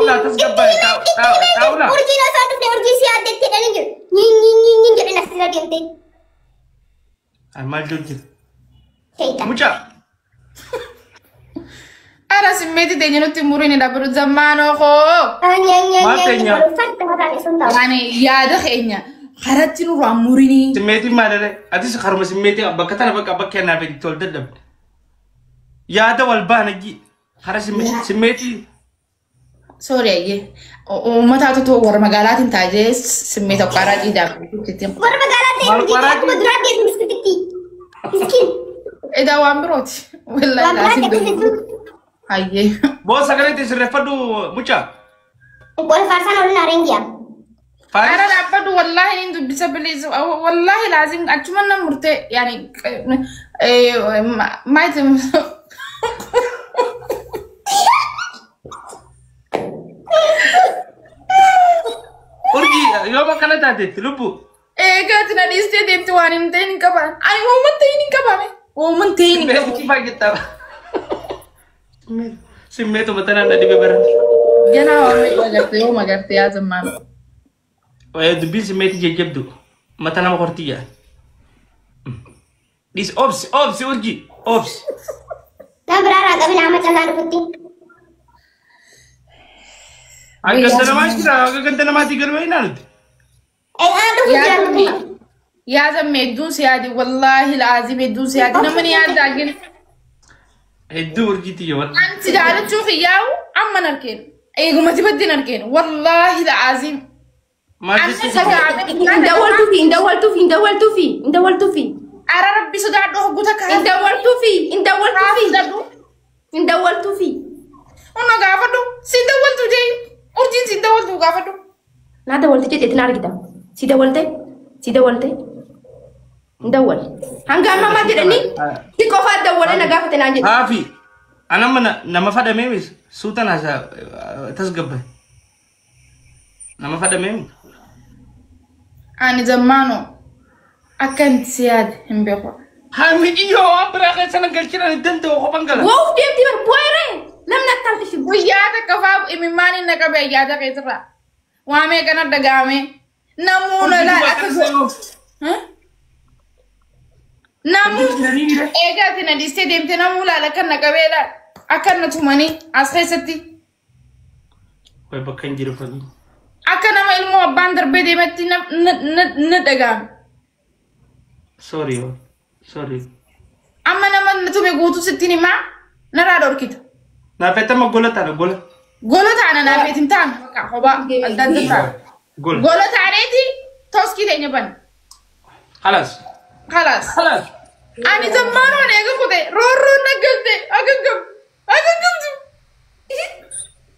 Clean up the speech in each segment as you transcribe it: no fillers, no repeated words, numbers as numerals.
Xaawulaa tasgabbaa'e xaawulaa. Urjiin osoo dhufne urjii si yaaddetti jedhanii jiru. Nyin nyin nyin nyin jedhan asirra deemtee. Maal jiru? Sheexan. Mucaa. Ara simmeeti teenya nutti muriin dhaabatu zammaanoo koo. Maal teenya? Farda mataan sun taa'u. Ani yaada keenya karatti nurraa murinii. Simmeetiin maalire? Atis haruma simmeetii bakka tana bakka bakka kennaa fi itti ol dadhabde. Yaada wal baana ji. Hara simmeetii. Sorry ayyee. Uummataatu too warra magaalaatiin taajee simmeeta qaaraa ciidaa. Warra magaalaa ta'e Maal urjii qoraa akkuma duraa deemtu miskititti. Miskiin. Edaa waan birooti. Wallaahi Waan biraa laasiin ta'e beeku. Ayyee. Boo sagalee itti sirreeffadhu mucaa. Wal faarsaan ol naareen giyaa. Ara Faaris. dhaabbadhu wallaahi niin dubbisa biliis wallaahi laazim achuma nan murtee yaani maayiti. Urjii yooma akkana taatetti lubbu. Eegaati na dhiistee deemti waan hin ta'in hin qaban. Ani uuman ta'in hin qabame. Uuman ta'in hin qabu. Simmeetii baay'attaa. Simmeetuma tanaan na dhibe baran. Ganaa waan meeqa garte yoo magarte yaa zammaana. Dubbiin simmeetii jajjabdu mata nama hortii yaa. Dhis obsi obsi urjii obsi. Nama biraa irraa qabina amma callaan dhufutti. Hanga ganda namaa jira hanga ganda namaatii galma hin aanutti. Aan dhufu jira dhufuma. Yaa zamme hedduun si yaadi wallaahi laazim hedduun si yaadi namni yaadda agin. Hedduu urjii tiyya wal. Anti jaalachuu kiyyaa'u amma narkeen. Eegumati baddin argeen wallaahi laazim. Maal Anni jechuun? sagaame. Hin dawwaltuufi, hin dawwaltuufi, hin dawwaltuufi, hin dawwaltuufi. Ara rabbi sodaadhu hogguta Hin kaasa. dawwaltuufi, hin dawwaltuufi, Gaafadhu. hin dawwaltuufi. Unna gaafadhu. Siin dawwaltu jee. Urjiin siin dawwaltu gaafadhu. Naa dawwalte jedheetti na argita. Si dawwalte, si dawwalte. Hin dawwal. Hanga amma maal jedhanii si qofaa dawwalee na gaafate naan jedhe. Haafi. Anamma nama fadhamee mis suutan hasa tasgabbaye. Nama fadhamee mis. Ani zammaanoo akka inti si yaade hin beeku. Haa mijiyyoo waan biraa keessa na galchina hin danda'u kophan gala. Woof deemti bar bu'eeree namni akka alti shibbu. Guyyaa takka fa'aa imimmaan hin naqabe ayyaata keetirraa. Waamee kana dhagaame. Namuuna laal akka Namuu eegaa ati na dhiistee deemte namuu laal akka naqabee laal akka na tumanii as keessatti Way bakka hin jiru fagii. akka nama ilmoo abbaan darbee deemetti na dhagaame. Sorry yoo. Sorry. Amma nama na tume guutuu sittiin himaa narraa dhorkita. Naafettama gola taana gola. Gola taana naafeet hin taane bakka kophaa adda adda taana. Gola. Gola taaneeti tooskii teenya bana. Khalaas. Khalaas. Khalaas. Ani zammaanoon eega kute roorroon na galte agangam agangamtu.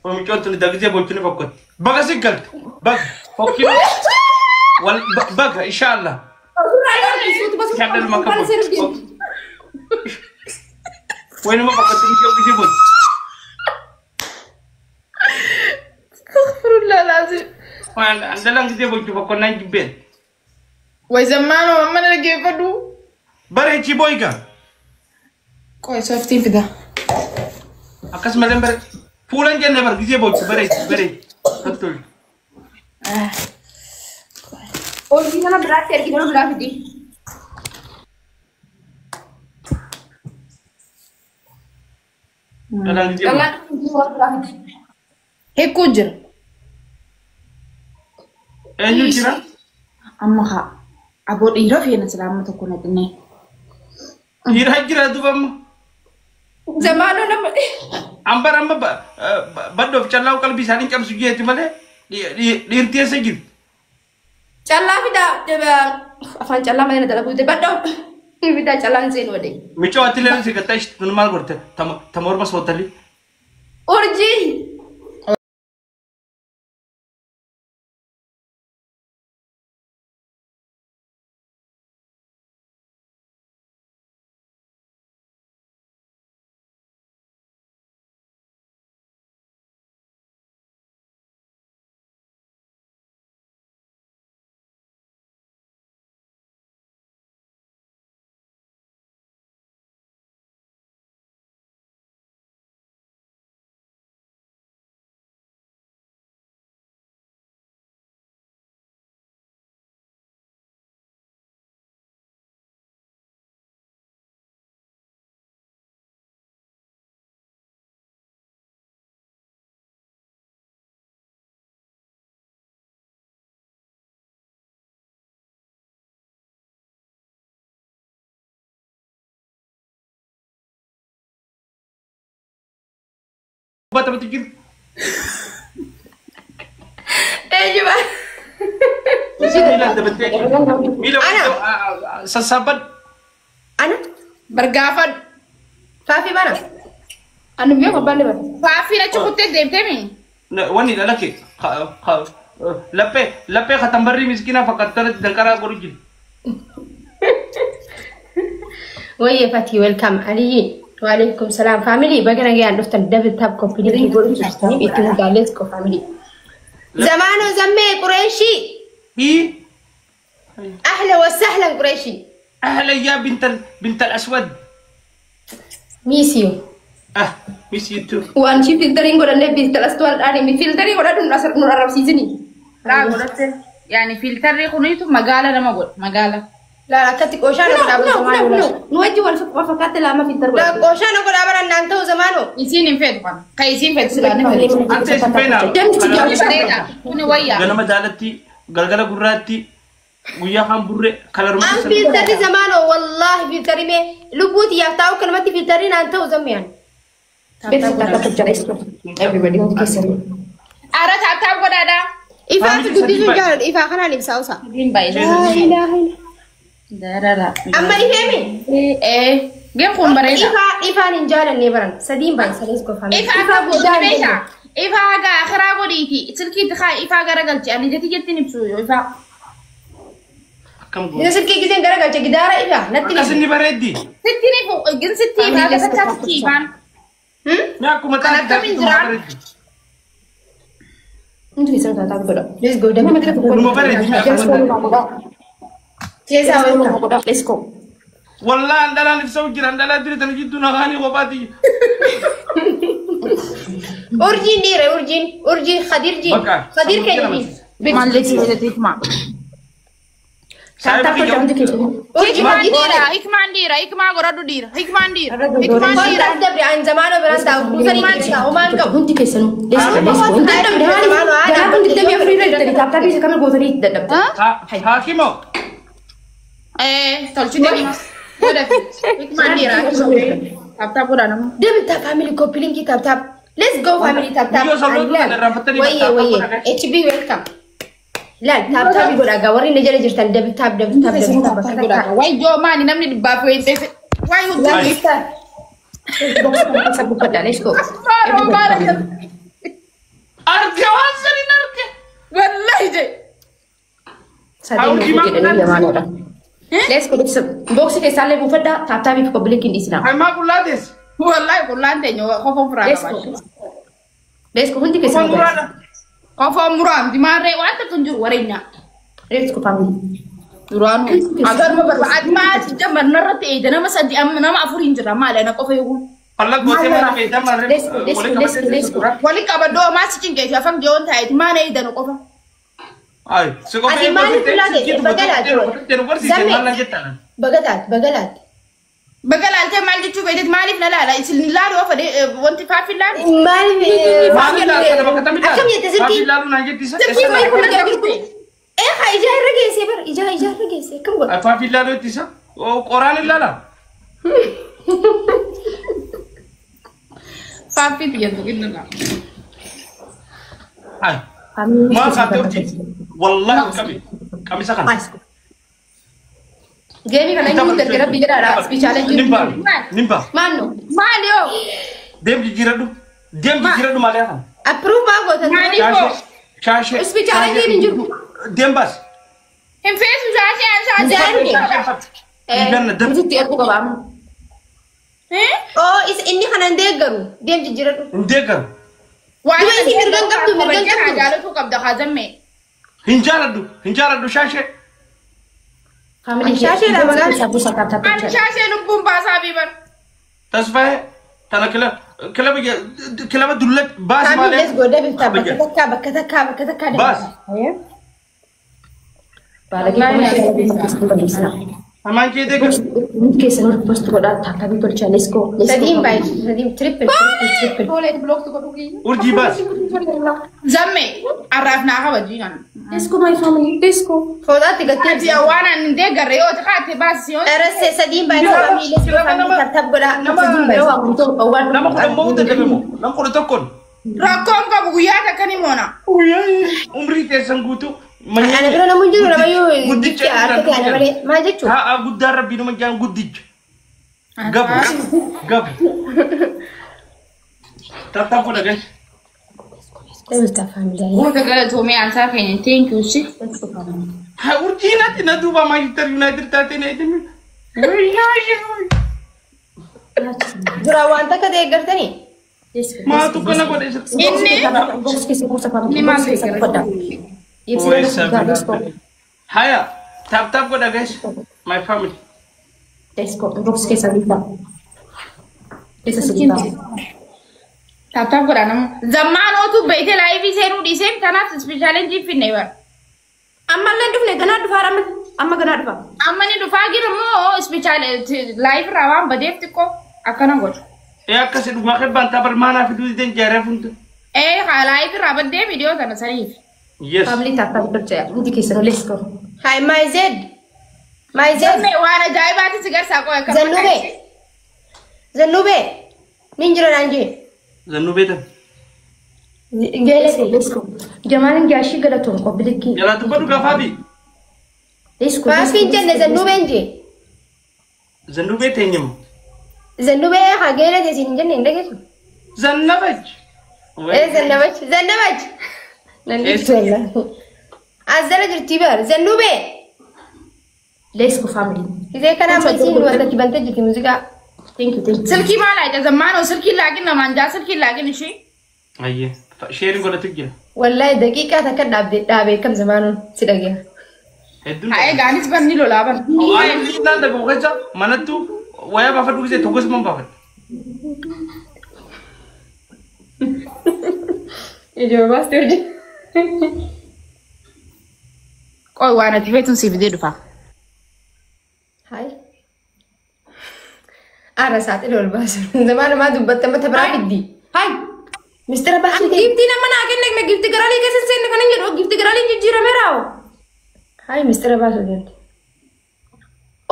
Omichoon tuni dagisee bochuni fokkotti. Baga si galte. Baga. Fokkii. Wal baga inshallah. Inshallah maka bochi. Waynuma fokkotti michoo gisee bochi. Astaghfirullah lazim. Waan andalaan gisee bochi fokkonnaan jibbeen. Way zammaanoo amma na dhaggeeffadhu. Bareechii booyigaa. Qoy sooftiin fida. Akkasumallee bare fuulan jenne bar gisee bochi bareechi bareechi. Tottoli. Hojii nama biraatti ergi nama biraa fidi. Dhalaan gisee bochi. Dhalaan nama biraa fidi. Hikkuu jira. Eenyu jira? Amma haa. Aboo dhiira feena sila amma tokko na xinnee. Dhiira jira duuba amma. Zamaanoo nama. Ambar amma baddoof callaa qalbii isaanii cabsu jeeti malee dhiirti eessa jirti? Callaa fidaa afaan callaa malee na dalaguu badhoo fidaa callaan seen wade. Michoo ati leen si gatta ishee tun maal gorte tama orma sootali. Urjii. Kubbaa taphatu jiru. Eenyuma? Miila dabaltee miila sassaabban. Ana? Bargaafadhu. Faafii bana? Ani biyya abbaan bara. Faafii achi kuttee deemtee mi? Wanni dhala kee laphee laphee katambarrii miskiinaa fakkaattanatti danqaraa godhu jiru. Wayye Fatii, welcome. Aliyyi. Waalaikum salaam. Family, baga nagayaan dhuftan. Double tap, copy link godhu jirtanii itti mudaa. Let's go, family. Zamaano zammee Qureeshii. Ii. Ahla wa sahlan, Qureeshii. Ahla yaa bintal bintal aswad. Miss you. Ah, miss you too. Waan ishii filteriin godhannee bintal aswad dhaani filterii godhadhu nu arrabsiisini. Laa godhatte. Yaani filtarri kuniitu magaala nama godha magaala. Laala akkatti qooshaa na godhaa bara zamaanoo. Nu wajji wal fakkaatti lama filter godhadhu. Qooshaa na godhaa bara naan ta'u zamaanoo. Isiin hin feetu kana. Kan isiin feetu silaa ni feetu. Ante si feena. Kuni bareeda. Kuni wayyaa. Ganama jaalatti, galgala gurraatti, guyyaa kaan burree kalaruma. An filterri zamaanoo wallaahi filterri mee lubbuuti yaaf taa'u kanumatti filterri naan ta'u zammiyaan. Everybody hundi keessan. Ara tap tap godhaadha. Ifaa fi guddisuun jaaladha. Ifaa kanaan ibsaa usaa. Hin baay'ee. Darara. Amma ifeemi? Ee. Geen kun bareeda. Ifaa ifaan hin jaalanne baran. Sadiin baan sadiis qofaan. Ifaa akka godhu beektaa? Ifaa haga akiraa godhiiti. Silkiitti kaa ifaa garagalchi. Ani jetti jettiin ibsu ifaa. Akkam goota. Isa silkii giseen garagalche gidaara ifaa natti. Akkas inni bareeddi. Sitti ni fu gin sitti ifaa gasachaa sitti ifaan. Mee akkuma Kan taate akkamiin jiraan? bareeddi. Hundi keessan taataa godha. Let's go. Numa bareeddi. Keessaa welcome. Let's go. Wallaan dhalaan ibsa jira, dhalaa jira tana jidduu naqaanii kophaati. Urjiin dhiira, urjiin urjii Khadir jiin. Bakka. Khadir keenya jiin. Maallee si jedhee hikmaa. Saayiba kiyya. Hundi keessan. Urjii Hikmaan Khadir dhiira, hikmaan dhiira, hikmaa godhadhu dhiira, hikmaan dhiira, hikmaan dhiira. Kontaas dabre an zamaanoo biraan taa'u kuusanii keessaa homaan qabu. Hundi keessanuu. Let's go. Let's go. Hundi dadhabde maaliif? Garaa kun 24 irra jirtanii tap tapii isa kamii gootanii itti dadhabde. Haakimo. Eh, tolchite godhate. Hikmaan dhiira. Tap tap godhaa nama. Double tap, family, copy link, tap tap. Let's go, family, tap tap. Guyyoo sabloota kana irraanfattanii Wayye tap tap wayye. godhaa. HB, welcome. Laal tap tap godhaa gaa warri na jala jirtan, double tap, double tap, double tap bakka takka. Wayi joo maali namni dhibbaaf wayii ta'e. Wayi hundi. Let's go. Arge waan saniin arge. Wallahi je. Sadeen jedhanii lamaanidha. Let's go. Boxii keessaallee buufadhaa, tap tapii fi copy link hin dhiisinaa. Hamaa qullaates. Wallahi qullaan teenya kofoon furaa Let's qaba. go. Let's go. Hundi Kofaan keessan. muraadha. Kofoon muraamti maarree waan takka hin jiru wareenya. Let's go, family. Duraanuu agaruma barbaade maal jambar narratti eeyda nama sadi amma nama afur hin jira maal ana qofa eeguun. Fallag gootee mana feetaa maarree. Let's go. Let's go. Let's go. Let's go. Wali qabadoo maa si cinqeessu afaan jiyoon taa'eeti maal eeyda nu qofa. Ay, si qofa Ati maaliif qullaa ta'e? Bagalaati. Zamme. Maal jettaan? Bagataat bagalaat. Baga laaltee maal jechuu beekteet maaliif na laala isin laalu ofa wanti faafin laalu. Maaliif? Maaliif laalta bakka tamii Akkam jette silkii? Laalu naan jettisa. Silkii maal kun jirtu? Eh haa ijaa irra geessee bar ijaa ijaa irra geessee akkam godha? Faafin laalu ittisa. Qoraan hin laala. Faafin biyya tuqinna laa. Ay, maal kaatee hojii? Wallaahi qabi. Qamisa kana. Geemii kana inni darbe rabbi jedhaadha. Ispichaalee jiru. Nimba. Nimba. Maanno. Maal yoo? Deem jijjiiradhu. Deem jijjiiradhu malee kana. Approve maa gootan? Maaliif hoo? Shaashee. Ispichaalee hin jiru. Deem baas. Hin feesu shaashee an shaashee. Ganna dam. Sitti erguu qaba amma. Oo isa inni kana hin deeggaru. Deem jijjiiradhu. Hin deeggaru. Waan Duba isin mirga hin qabdu, mirga hin qabdu. Jaalatu qabda haa zammee. Hin jaaladhu. Hin jaaladhu shaashee. Family. Shaasheedha maqaan. Buusa tap tap. Ani shaashee lubbuun baasaa fi bar. Tasfaayee. Tana kilaba kilaba dullat baas Family, malee. let's go, double tap bakka takkaa bakka takkaa bakka takkaa. Baas. Baalagee. Hamaan kee deeggaru. Hundi keessan warri post godhaa tap tapii tolchaa. Let's go. Let's go. Sadiin baay'isu sadiin triple triple triple. Toolee block godhuu kiyya. Urjii baas. Zammee arraaf naa kabajii kana. Let's go, my family. Let's go. Fooxaatti gattee. Ati waan ani hin deeggarre yoo xiqqaate baasi yoo. Erase sadiin baay'isu family, let's go, family, tap tap godhaa. Nama Sadiin baay'isu. 10 mo'uu dadhabe moo? Nama 11n. Rakkoon qabu guyyaa takka ni moona. Umrii keessan guutuu. Ana bira namoonni jiru namayyuu guddicha harka ta'an malee maal jechuudha? Haa guddaan rabbii nama jaan guddicha. Gabu gabu. Tattaaf godha gashi. Double family. Goota galatoomee ansaa keenya thank you si. Haa urjii natti na duuba Manchester United taatee na eedame. Dura waan takka deeggartanii? Maatu kana godhe. Inni Inni maal deeggara? Haya tap tap godha guys. My family. Let's go. Box keessa bitaa. Keessa si bitaa. Tap tap godha nama. Zammaanootu beeyte laayivii seenuu dhiisee kanaaf ispeeshaalenjii finne bara. Ammallee dhufne ganaa dhufaa amma ganaa dhufa. Amma ni dhufaa jiru moo ispeeshaal laayiv irraa waan badeef xiqqoo akkana godhu. Ee akkasi dhugaa kebbaan tapar maanaa fiduu dideen jaaree funtu. Ee haa laayiv irraa baddee viidiyoo kana saniif. Yes. Family tap tap godhaa. Hundi keessanuu let's go. Hi my Z. My Z. Zammee waan ajaa'ibaati si garsaa qo'e akka Zannubee. Zannubee. Nin jira naan jee. Zannubee tan. Geelete. Let's go. Jamaalin jaashii galatoon qobbilikii. Jalaa tubbadhu gaafaafi. Let's go. Maafiin jenne zannubeen jee. Zannubee teenyamu. Zannubee haa geelete siin jenne hin dhageessu. Zannabach. Ee zannabach. Zannabach. Nan dhiibtu walaa. As jala jirti bar. Zannubee. Let's go family. Isee kana amma isiin warra kibantee jirti muuziqaa. Thank you thank you. Silkii maal ayita zammaanoo silkii laaqin namaan jaa silkii laaqin ishee. Ayyee. Sheerin godhatu jira. Wallahi daqiiqaa takka dhaabee kam zamaanuun si dhageera. Hedduun. Haa eegaanis banni lolaa ban. Waa'ee inni dhagu keessa manattu wayaa baafadhu gisee tokkos man baafadhu. Ijoo baastee hojii. Qoy waan ati feetuun si fidee dhufa. Hai. Ara saaxila ol baasu. Zamaana maa dubbatte mata biraa fiddi. Hai. Mistira baasuu deemi. Giftii nama naa kenne giftii garaalii keessa seenne kan hin jedhu giftii garaalii jijjiirameera. Hai mistira baasuu deemte.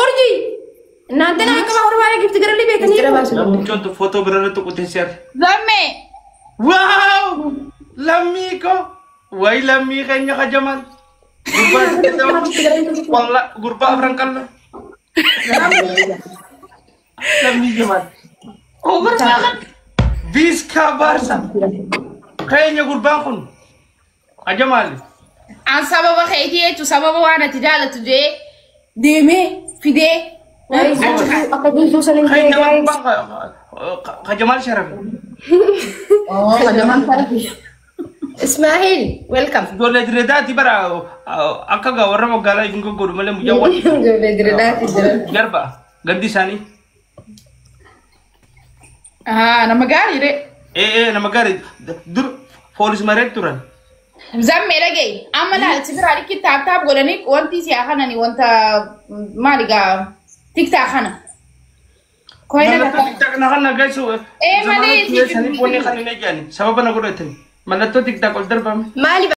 Urjii. Naante naa akka warra baay'ee giftii garaalii beekanii. Mistira baasuu deemte. Namtichoon footoo birarratti qotee si'aati. Zammee. Waaw! Lammii koo! Wayi lammii keenya kajamal. Gurbaa gurbaa afran qalla. Lammii jamal. Gurbaa kan. Biiskaa baarsa. Keenya gurbaan kun. Kajamaali. An sababa keetii jechuun sababa waan ati jaalatu jee deemee fidee. Akka guutuu sana hin Keenya ta'e. gurbaan kajamal sharafi. Kajamaan sharafi. Ismaa'il welcome. Ijoollee direedaati bara akka gaa warra magaalaa hin goggodu malee mucaa wal. Ijoollee direedaati jira. Garba gandi isaanii. Nama gaarii ree. Ee nama gaarii dur poolis maree turan. Zammee dhagaye amma laal si biraa dhikki taap taap godhanii wanti siyaa kanani wanta maali gaa tiktaa kana. Mallattoo tiktaa kana kan nageessu. Ee malee. Wanni kan hin eegani sababa na godhatani. Mallattoo tiktaa ol darbame. Maali